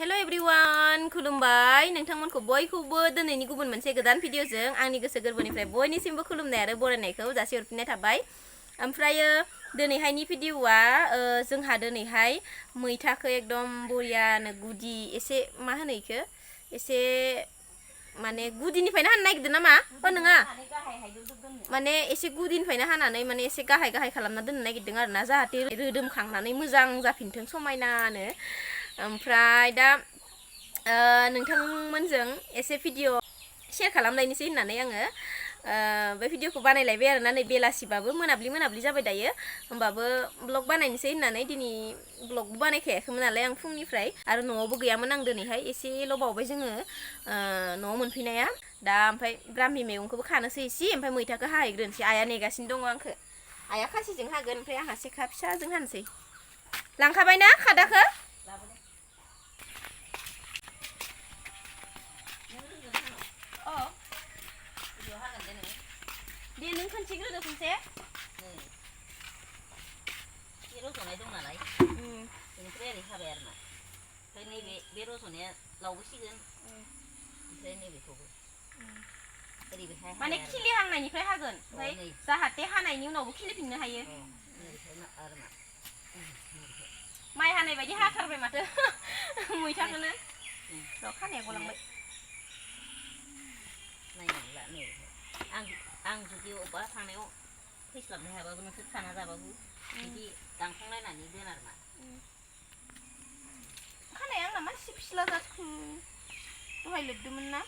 Hello everyone खुलुमबाय नोंथांमोनखौ बयखौबो दिनैनि गुबुन मोनसे गोदान भिडिअजों आंनि गोसो गोरबोनिफ्राय बयनिसिमबो खुलुमनाय आरो बरायनायखौ जासिहरफिननाय थाबाय। ओमफ्रायो दिनैहायनि भिडिअआ जोंहा दिनैहाय मैथाखौ एकदम बरियानो गुदि एसे मा होनो इखो एसे माने गुदिनिफ्रायनो हानो नागिरदों नामा नङा माने एसे गुदिनिफ्रायनो हानानै माने एसे गाहाय गाहाय खालामना दोननो नागिरदों आरोना जाहाथे रोदोमखांनानै मोजां जाफिनथों समायनानो। ओमफ्राय दा नोंथांमोनजों एसे भिडिअ शेयार खालामलायनोसै होननानै आङो बे भिडिअखौ बानायलायबाय आरोना नै बेलासिबाबो मोनाब्लि जाबाय दायो होमबाबो ब्लग बानायनोसै होननानै दिनै ब्लगबो बानायखायाखैमोन नालाय आं फुंनिफ्राय आरो न'आवबो गैयामोन आं दिनैहाय एसेल' बावबाय जोङो न'आव मोनफैनाया दा ओमफ्राय ब्राह्मि मैगंखौबो खानोसै एसे ओमफ्राय मैथाखौ हाहैग्रोनोसै आइया नेगासिनो दङ आंखौ आइया खासिजों हागोन ओमफ्राय आंहा सेखा फिसाजों हानोसै लांखाबाय ना खादाखौ दे नों खोनसेग्रोदो खनसे रज'नाय दं नालाय बेनिफ्राय ओरै हाबाय आरो ना ओमफ्राय नैबे रज'नाया लावबोसिगोन ओमफ्राय नैबेखौबो ओरैहाय माने खिलिहांनायनिफ्राय हागोन ओमफ्राय जाहाथे हानायनि उनावबो खिलिफिननो हायो आरो मा माइ हानाय बायदि हाथारबाय माथो मैथाखौनो र' खानाया गलांबाय नायनांला नै आं जुदि अबेबा थांनायाव फैस्लाबनो हायाबाबो नोंसोर खाना जाबाबो बिदि दानखांलायनानै दोन आरो मा खानाया आंना मानसि फिस्ला जाखो दहाय लोबदोंमोन ना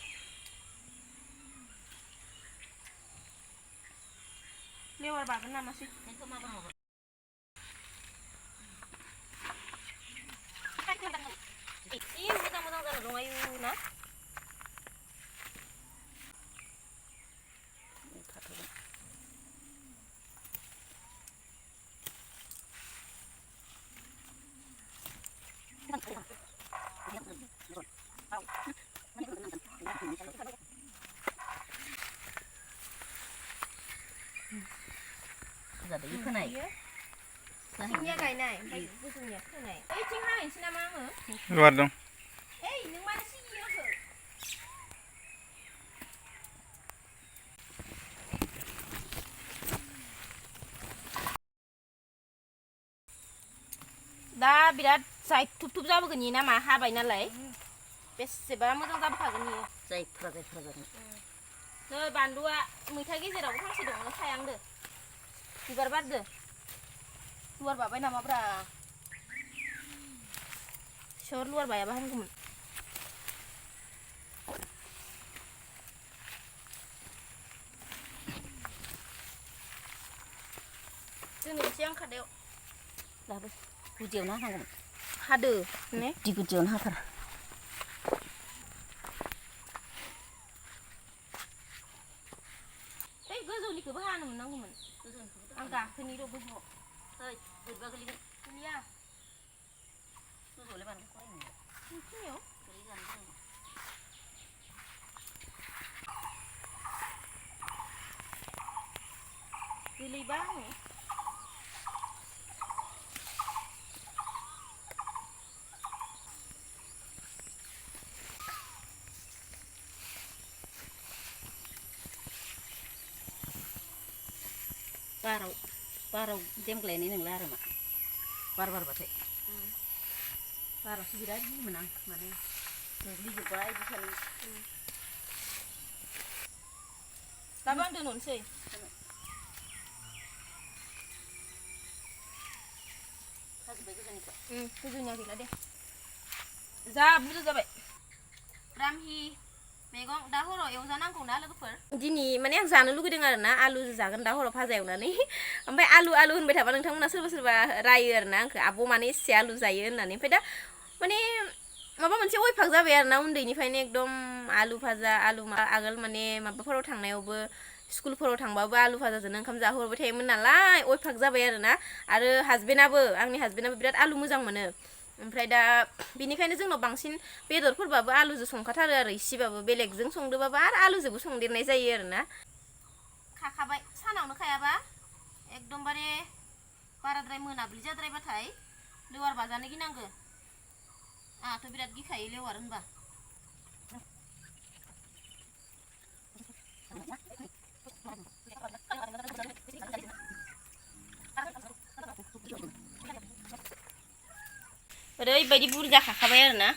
लेवार बागोन नामासै बेखौ माबा माबा मोजां जानो दं आयु ना जादों फोनाय सिंनिया गायनाय ओमफ्राय गोजौनिया फोनाय ओइथिं हाहैनोसै नामा आङो लुवार दं ओइ नों मानो सिगियो आंखौ दा बिराद जायथुब जाबोगोन इयो नामा हाबाय नालाय बेसेबा मोजां जाबोखागोन इयो जायफ्रा जागोन नै बानलुआ मैथा गेजेरावबो फांसे दङ थायांदो बिबार बारदो लुवार बाबाय नामाब्रा सोर लुवार बायाबा हामगौमोन दोननोसै आं खादायाव लाबो गुदियावनो हानांगौमोन हादो ने गुदि गुदियावनो हाथार ओइ गोजौनिखौबो हानो मोननांगौमोन आं गाखोनि र' गोजौआव ओइ बोरैबा गोलैगोन गोलैया गोजौआवलाय बानलु फरायनो नोंसिनियाव गोलैजानो दङ गोलैबा आङो बाराव देमग्लायनाय नंला आरो मा बार बारबाथाय बारावसो बिराद गियोमोन आं माने गोग्लैजोब्बाय बिदि सानो दाबो आं दोनहरनोसै हाजोब्बाय गोजाननिखौ गोजौनिया गैला दे जा बुरजा जाबाय ब्राह्मि मैगं दा हराव एवजानांगौ ना लोगोफोर दिनै माने आं जानो लुगैदों आरो ना आलु जागोन दा हराव भाजा एवनानै ओमफ्राय आलु होनबाय थाबा नोंथांमोना सोरबा रायो आरो ना आंखौ आब' माने एसे आलु जायो होननानै ओमफ्राय दा माने माबा मोनसे अयभाग जाबाय आरो ना उन्दैनिफ्रायनो एकदम आलु भाजा आगोल माने माबाफोराव थांनायावबो स्कुलफोराव थांबाबो आलु भाजाजोंनो ओंखाम जाहोहरबाय थायोमोन नालाय अयभाग जाबाय आरो ना आरो आंनि हासबेन्डआबो बिराद आलु मोजां मोनो ओमफ्राय दा बिनिखायनो जोंनाव बांसिन बेदरफोरबाबो आलुजों संखाथारो आरो इसेबाबो बेलेगजों संदोबाबो आरो आलुजोंबो संदेरनाय जायो आरो ना खाखाबाय सानावनो खायाबा एकदमबारे बाराद्राय मोनाब्लि जाद्रायबाथाय लेवार बाजानो गिनांगो आंहाथ' बिराद गिखायो लेवार होनबा ओरैबायदि बुरजा खाखाबाय आरोना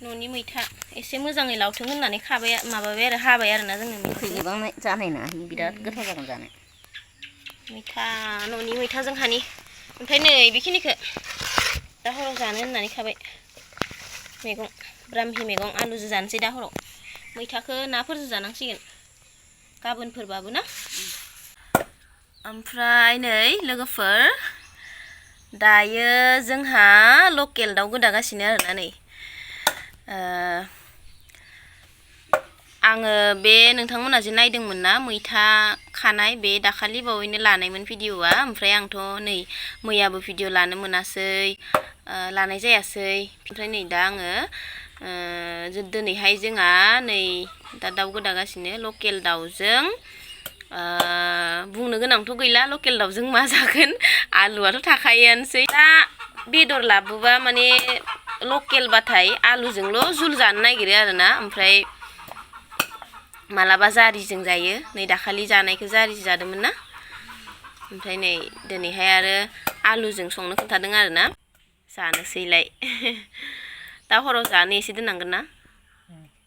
न'नि मैथा एसे मोजाङै लावथों होननानै खाबाय माबाबाय आरो हाबाय आरोना जोंनो गोखै गोबां जानाय ना बिराद गोथाव जागोन जानो मैथा न'नि मैथा जोंहानि ओमफ्राय नै बेखिनिखौ दा हराव जानो होननानै खाबाय मैगं ब्राह्मि मैगं आलुजों जानोसै दा हराव मैथाखौ नाफोरजों जानांसिगोन गाबोनफोरबाबो ना ओमफ्राय नै लोगोफोर दायो जोंहा लकेल दाउ गोदागासिनो आरोना नै आङो बे नोंथांमोना जे नायदोंमोन ना मैथा खानाय बे दाखालि बावैनो लानायमोन भिडिअआ ओमफ्राय आंथ' नै मैयाबो भिडिअ लानो मोनासै लानाय जायासै ओमफ्राय नै दा आङो दिनैहाय जोंहा नै दा दाउ गोदागासिनो लकेल दाउजों बुंनो गोनांथ' गैला लकेल दाउजों मा जागोन आलुआथ' थाखायोआनोसै दा बेदर लाबोबा माने लकेलबाथाय आलुजोंल' जुल जानो नागिरो आरोना ओमफ्राय मालाबा जारिजों जायो नै दाखालि जानायखौ जारिजों जादोंमोन ना ओमफ्राय नै दिनैहाय आरो आलुजों संनो खोन्थादों आरोना जानोसैलाय दा हराव जानो एसे दोननांगोन ना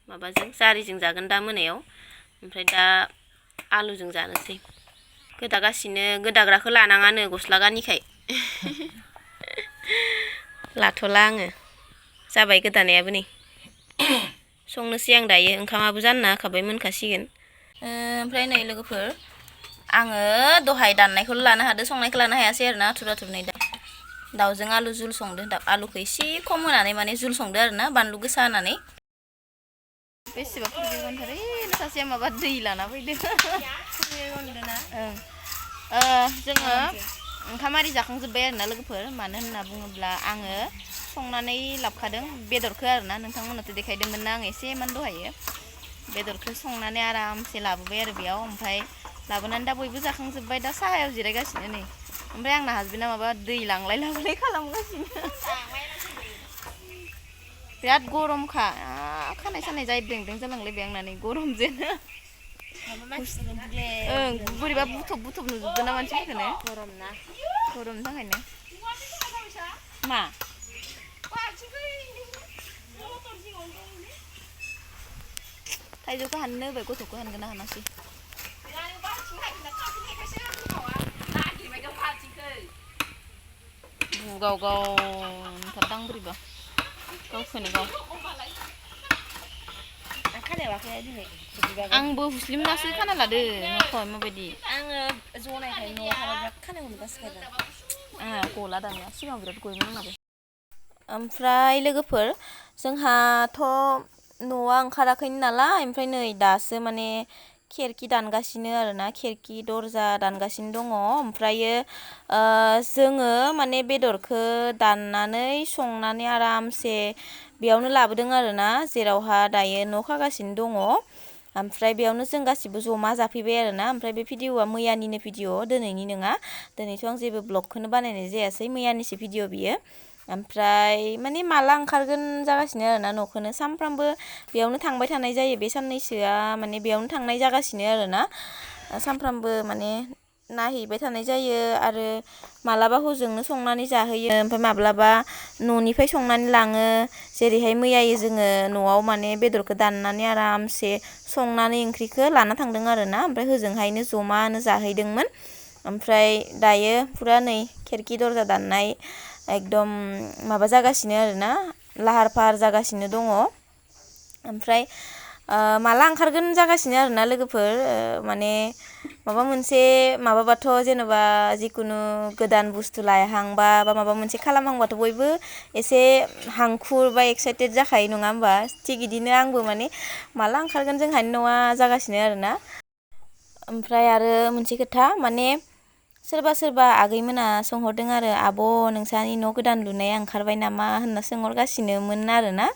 माबाजों जारिजों जागोन दा मोनायाव ओमफ्राय दा आलुजों जानोसै गोदागासिनो गोदाग्राखौ लानाङानो गस्ला गानिखाय लाथ'ला आङो जाबाय गोदानायाबो नै संनोसै आं दायो ओंखामाबो जानना होखाबाय मोनखासिगोन ओमफ्राय नै लोगोफोर आङो दहाय दाननायखौल' लानो हादों संनायखौ लानो हायासै आरोना आथुर आथुर नै दा दाउजों आलु जुल संदों आलुखौ एसे खम होनानै माने जुल संदों आरोना बानलु गोसा होनानै बेसेबा फुजिगोनथार ओइ सासेया माबा दै लाना फैदों जोङो ओंखाम आरि जाखांजोब्बाय आरोना लोगोफोर मानो होनना बुङोब्ला आङो संनानै लाबोखादों बेदरखौ आरोना नोंथांमोनाथ' देखायदोंमोन ना आं एसे मान दहायो बेदरखौ संनानै आरामसे लाबोबाय आरो बेयाव ओमफ्राय लाबोनानै दा बयबो जाखांजोब्बाय दा साहायाव जिरायगासिनो नै ओमफ्राय आंना हासबेन्डआ माबा दै लांलाय लाबोलाय खालामगासिनो बिराद गरमखा खानाय सानाय जाय देंदें जालांलायबाय आंना नै गरमजोंनो बोरैबा बुथब बुथब नुजोबदों ना मानसिफोरखौनो गरमनि थाखायनो मा थाइजौखौ हाननो होबाय गथ'खौ हानगोन ना हानासै गाव गाव नुथारदां बोरैबा गावखौनो गाव आंबो हुस्लिम नासो खाना लादो नखर माबायदि आङो जनायखाय न'आव थाबा बिराद खानाय मोनगासिनो आंहा गला दानिया सिगाङाव बिराद गयोमोन आंनाबो ओमफ्राय लोगोफोर जोंहाथ' न'आ ओंखाराखैनो नालाय ओमफ्राय नै दासो माने खेरखि दानगासिनो आरोना खेरखि दरजा दानगासिनो दङ ओमफ्रायो जोङो माने बेदरखौ दाननानै संनानै आरामसे बेयावनो लाबोदों आरोना जेरावहा दायो न' खागासिनो दङ ओमफ्राय बेयावनो जों गासिबो जमा जाफैबाय आरोना ओमफ्राय बे भिडिअआ मैयानिनो भिडिअ दिनैनि नङा दिनैथ' आं जेबो ब्लगखौनो बानायनाय जायासै मैयानिसो भिडिअ बियो ओमफ्राय माने माला ओंखारगोन जागासिनो आरोना न'खौनो सानफ्रामबो बेयावनो थांबाय थानाय जायो बे साननैसोआ माने बेयावनो थांनाय जागासिनो आरोना सानफ्रामबो माने नायहैबाय थानाय जायो आरो मालाबा हजोंनो संनानै जाहोयो ओमफ्राय माब्लाबा न'निफ्राय संनानै लाङो जेरैहाय मैयायो जोङो न'आव माने बेदरखौ दाननानै आरामसे संनानै ओंख्रिखौ लाना थांदों आरोना ओमफ्राय होजोंहायनो जमानो जाहैदोंमोन ओमफ्राय दायो फुरा नै खेरखि दरजा दाननाय एकदम माबा जागासिनो आरोना लाहार फाहार जागासिनो दङ ओमफ्राय माला ओंखारगोन जागासिनो आरोना लोगोफोर माने माबा मोनसे माबाबाथ' जेनेबा जिखुनु गोदान बुस्थु लायहांबा बा माबा मोनसे खालामहांबाथ' बयबो एसे हांखुर बा एक्साइटेड जाखायो नङा होमबा थिग बिदिनो आंबो माने माला ओंखारगोन जोंहानि न'आ जागासिनो आरोना ओमफ्राय आरो मोनसे खोथा माने सोरबा सोरबा आगैमोना सोंहरदों आरो आब' नोंसानि न' गोदान लुनाया ओंखारबाय नामा होनना सोंहरगासिनोमोन आरोना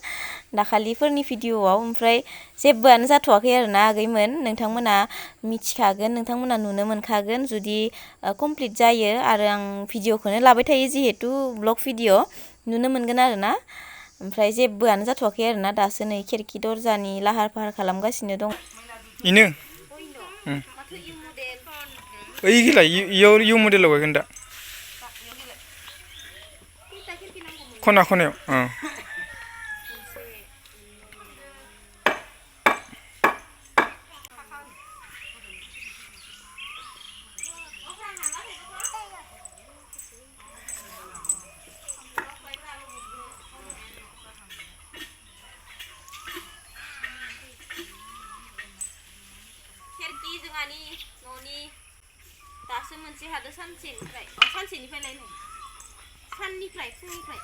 दाखालिफोरनि भिडिअआव ओमफ्राय जेबोआनो जाथ'वाखै आरोना आगैमोन नोंथांमोना मिथिखागोन नोंथांमोना नुनो मोनखागोन जुदि कमप्लिट जायो आरो आं भिडिअखौनो लाबाय थायो जिहेतु ब्लग भिडिअ नुनो मोनगोन आरोना ओमफ्राय जेबोआनो जाथ'वाखै आरोना दासो नै खिरखि दरजानि लाहार फाहार खालामगासिनो दं इनो ओइ गैला इउ मडेलाव गायगोन दा खना खनायाव खिरखि जोंहानि न'नि दासो मोनसे हादो सानसेनिफ्राय लायनो साननिफ्राय फुंनिफ्राय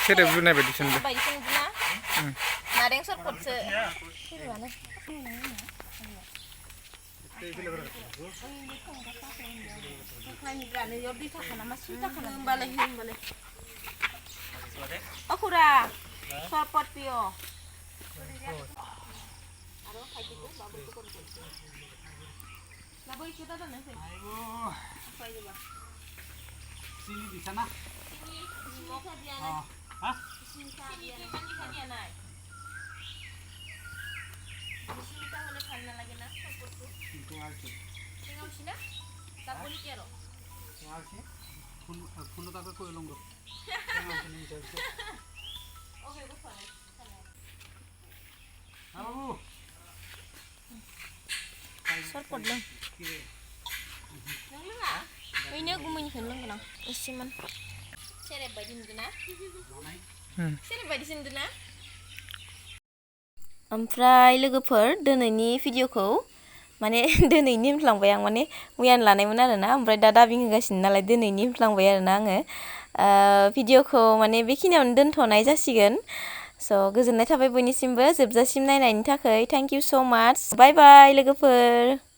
सेरेब जुनाय बायदिसो नारें सरपटसो अखुरा सरपट पियो सरपट लों ओइनो गुमैनिखौनो लोंगोन आं एसेमान सेरेब बायदि नुदोंना सेरेब बायदिसो नुदोंना ओमफ्राय लोगोफोर दिनैनि भिडिअखौ माने दिनैनि होनफ्लांबाय आं माने मैयानो लानायमोन आरोना ओमफ्राय दा दाबिं होगासिनो नालाय दिनैनि होनफ्लांबाय आरोना आङो भिडिअखौ माने बेखिनियावनो दोनथ'नाय जासिगोन स' गोजोननाय थाबाय बयनिसिमबो जोबजासिम नायनायनि थाखाय थेंक इउ स' माच बाय बाय लोगोफोर